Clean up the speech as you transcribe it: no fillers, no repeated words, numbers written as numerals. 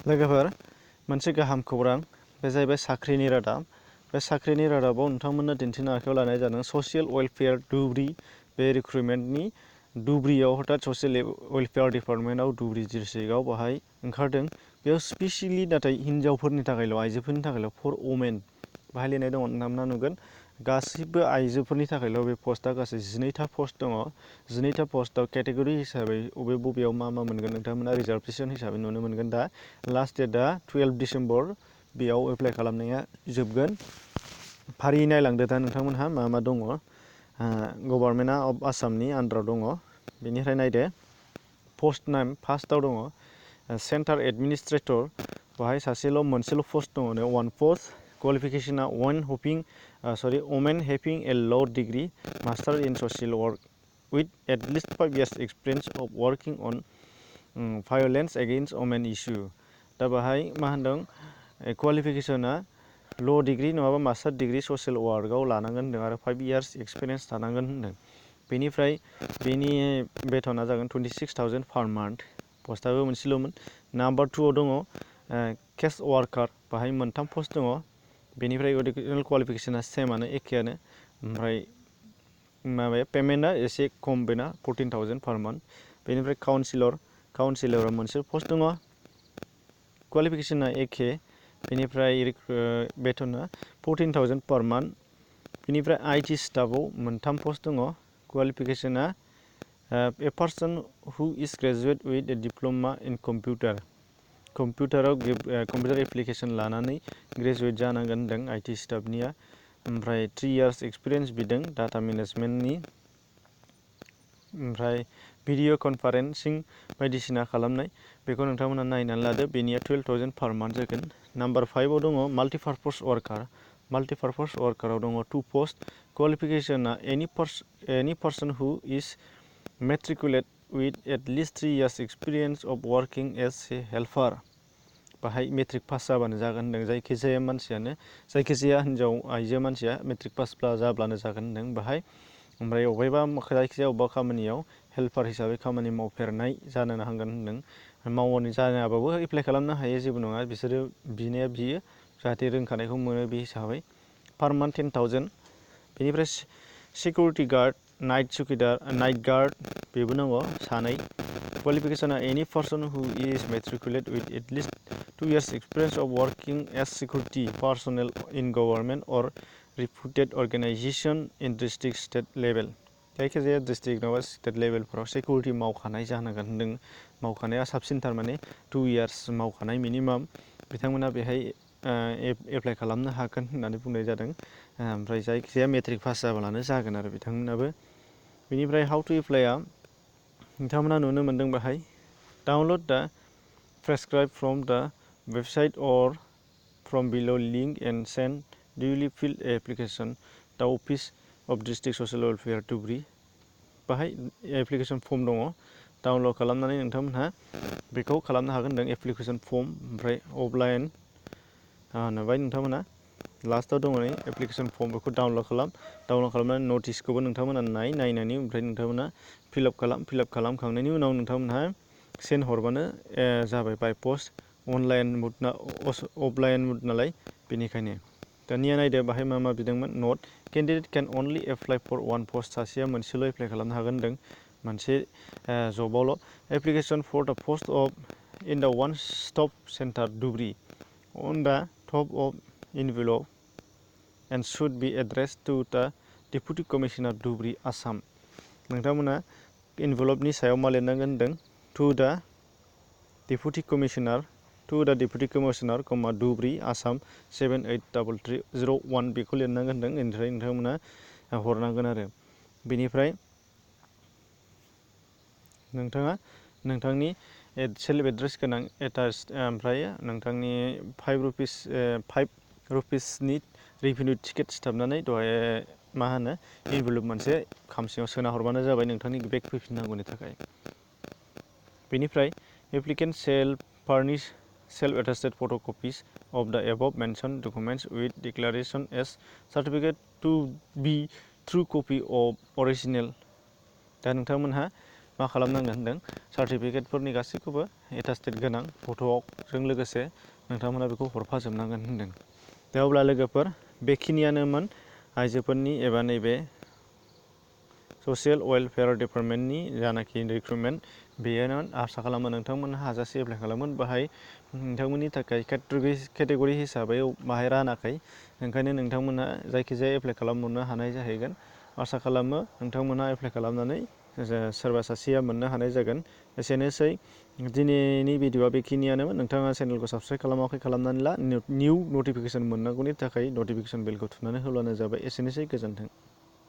लोगोफोर मोनसे गाहाम खौरां बे जाहैबाय साख्रिनि रादाब बे साख्रिनि रादाबाव नोंथांमोननो दिन्थिनो आखायाव लानाय जादों ससियेल वेलफेयार धुब्री बे रिक्रुटमेन्टनि धुब्रीयाव हठात ससियेल वेलफेयार डिपार्टमेन्टआव धुब्री डिस्ट्रिक्टआव बाहाय ओंखारदों बेयाव स्पेसियेलि नाथाय हिन्जावफोरनि थाखायल' आइजोफोरनि थाखायल' फर वमेन बाहाय लिरनाय दङ नोंथांमोना नुगोन गासिबो आइजोफोरनि थाखायल' बे पस्टआ गासै 12टा पस्ट दङ 12टा पस्टआव केटेगरि हिसाबै बबेयाव मा मोनगोन नोंथांमोना रिजार्भेसन हिसाबै नुनो मोनगोन दा लास्ट डेटआ 12 डिसेम्बर बेयाव एप्लाइ खालामनाया जोबगोन फारियै नायलांदो दा नोंथांमोनहा मा दङ गभर्नमेन्टआ अफ आसामनि आन्दाराव दङ बेनिफ्राय नायदो पस्ट नेम फार्स्टआव दङ सेन्टार एडमिनिस्ट्रेटर बाहाय मोनसेल' पस्ट दङ वान पस्ट क्वालिफिकेशना वमेन हेभिं ए ल' degree master in social work with at least 5 years experience of working on violence against women issue दा बाहाय मा होनदों क्वालिफिकेशना ल' डिग्री नङाबा मास्टार डिग्री ससियेल वार्कआव लानांगोन होनदों आरो 5 years एक्सपिरियेन्स थानांगोन होनदों बेनिफ्राय बेनि बेथना जागोन 26,000 per month पस्टआबो मोनसेल'मोन नाम्बार 2आव दङ केस वार्कार बाहाय मोनथाम पस्ट दङ बेनिफ्राय एडुकेसनेल क्वालिफिकेशना सेमानो एखेयानो ओमफ्राय माबाया पेमेन्टआ एसे खम बेना 14,000 per month बेनिफ्राय काउन्सिलर मोनसे पस्ट दङ क्वालिफिकेशना एखे बेनिफ्राय बेथना 14,000 per month बेनिफ्राय आईटी स्टाफआव मोनथाम पस्ट दङ क्वालिफिकेशना a person who is graduate with a diploma in कम्पिउटाराव कम्पिउटार एप्लिकेशन लानानै ग्रेजुवेट जानांगोन होनदों आईटी स्टाफनिया ओमफ्राय 3 years एक्सपिरियेन्स बिदों डाटा मेनेजमेन्टनि ओमफ्राय भिडिअ कनफारेन्सिं बायदिसिना खालामनाय बेखौ नोंथांमोना नायनानै लादो बेनिया 12,000 per month जागोन नाम्बार 5आव दङ माल्टिपार्पस वार्काराव दङ 2 post क्वालिफिकेशना any person who is matriculate with at least 3 years experience of working as a helper बाहाय मेट्रिक पास जाबानो जागोन होनदों जायखिजाया हिन्जाव आइजो मानसिया मेट्रिक पास जाब्लानो जागोन होनदों बाहाय ओमफ्राय जायखिजाया अबेबा खामानियाव हेल्पार हिसाबै खामानि मावफेरनाय जानो नांगोन होनदों मावनो जायाबाबो एप्लाइ खालामनो हायो जेबो नङा बिसोरो बिनाया बियो जाहाथे रोंखानायखौ मोनो बे हिसाबै per month 10,000 बेनिफ्राय सिकिउरिटि गार्ड नाइट गार्ड बेबो नांगौ सानै क्वालिफिकेशना any person who is matriculate with at least 2 years experience of working as security personnel in government or reputed organization in district state level जायखिजाया डिस्ट्रिक्ट नङाबा state लेभेलफोराव security मावखानाय जानांगोन होनदों मावखानाया साबसिन थारमाने 2 years मावखानाय minimum बिथांमोना बेहाय एप्लाइ खालामनो हागोन होननानै बुंनाय जादों ओमफ्राय जायखिजाया मेट्रिक पास जाब्लानो जागोन आरो बिथांमोनाबो बेनिफ्राय हाउ टु एप्लाइआ नोंथांमोना नुनो मोनदों बाहाय डाउनलड दा प्रेसक्राइब फ्रम दा website or from below link and send duly filled application the office of district social welfare Dhubri बाहाय एप्लिकेशन फर्म दङ डाउनलड खालामनानै नोंथांमोनहा बेखौ खालामनो हागोन होनदों एप्लिकेशन फर्म ओमफ्राय अफलाइन नुबाय नोंथांमोना लास्टआव दङ नै एप्लिकेशन फर्म बेखौ डाउनलड खालामनानै नटिसखौबो नोंथांमोना नायनानै ओमफ्राय नोंथांमोना फिलआप खालामखांनायनि उनाव नोंथांमोनहा सेन्ड हरबानो जाबाय बाय पस्ट अफलाइन मुड नालाय बेनिखायनो दानिया नायदो बाहाय मा बिदोंमोन नट केन्डिडेट केन अनलि एप्लाइ फर वान पस्ट सासेया मोनसेल' एप्लाइ खालामनो हागोन होनदों मोनसे जबावल' एप्लिकेशन फर दा पस्ट अफ इन दा वान स्टप सेन्टार धुब्री अन दा top of envelope and should be addressed to the Deputy Commissioner Dhubri Assam नोंथांमोना envelope-नि सायाव मा लिरनांगोन होनदों to the Deputy Commissioner Dhubri Assam 783301 बेखौ लिरनांगोन होनदों बेनिफ्राय नोंथांमोना हरनांगोन आरो बेनिफ्राय नोंथाङा नोंथांनि सेल्फ एड्रेस गोनां एटाच ओमफ्राय नोंथांनि 5 रुपिसनि रेभिनिउ टिकेट सिथाबनानै दहाय मा होनो एनभेलप मोनसे खामसिङाव सोना हरबानो जाबाय नोंथांनि बेग फैफिननांगौनि थाखाय बेनिफ्राय applicant shall furnish self attested photocopies of the above mention documents with declaration as certificate to be true copy of original दा नोंथांमोनहा मा खालामनांगोन होनदों सार्टिफिकेटफोरनि गासैखौबो एटास्टेट गोनां फट'जों लोगोसे नोंथांमोना बेखौ हरफाजोबनांगोन होनदों। दा अब्ला लोगोफोर बेखिनियानोमोन आइजोफोरनि एबा नैबे ससियेल वेलफेयार डिपार्टमेन्टनि जानाखि रिक्रुटमेन्ट बेयो आसा खालामो नोंथांमोनहा हाजासे एप्लाइ खालामगोन। बाहाय नोंथांमोननि थाखाय केटेगरि हिसाबै बाहाय रानाखै, ओंखायनो नोंथांमोनहा जायखिजाया एप्लाइ खालामहरनो हानाय जाहैगोन। आसा खालामो नोंथांमोनहा एप्लाइ खालामनानै सोरबा सासेया मोननो हानाय जागोन। एसेनोसै दिनैनि भिडिअआ बेखिनियानोमोन। नोंथाङा चेनेलखौ साबस्क्राइब खालामाखै खालामनानै ला, निउ नटिफिकेसन मोननांगौनि थाखाय नटिफिकेसन बेलखौ थुनानै होब्लानो जाबाय। एसेनोसै, गोजोन्थों।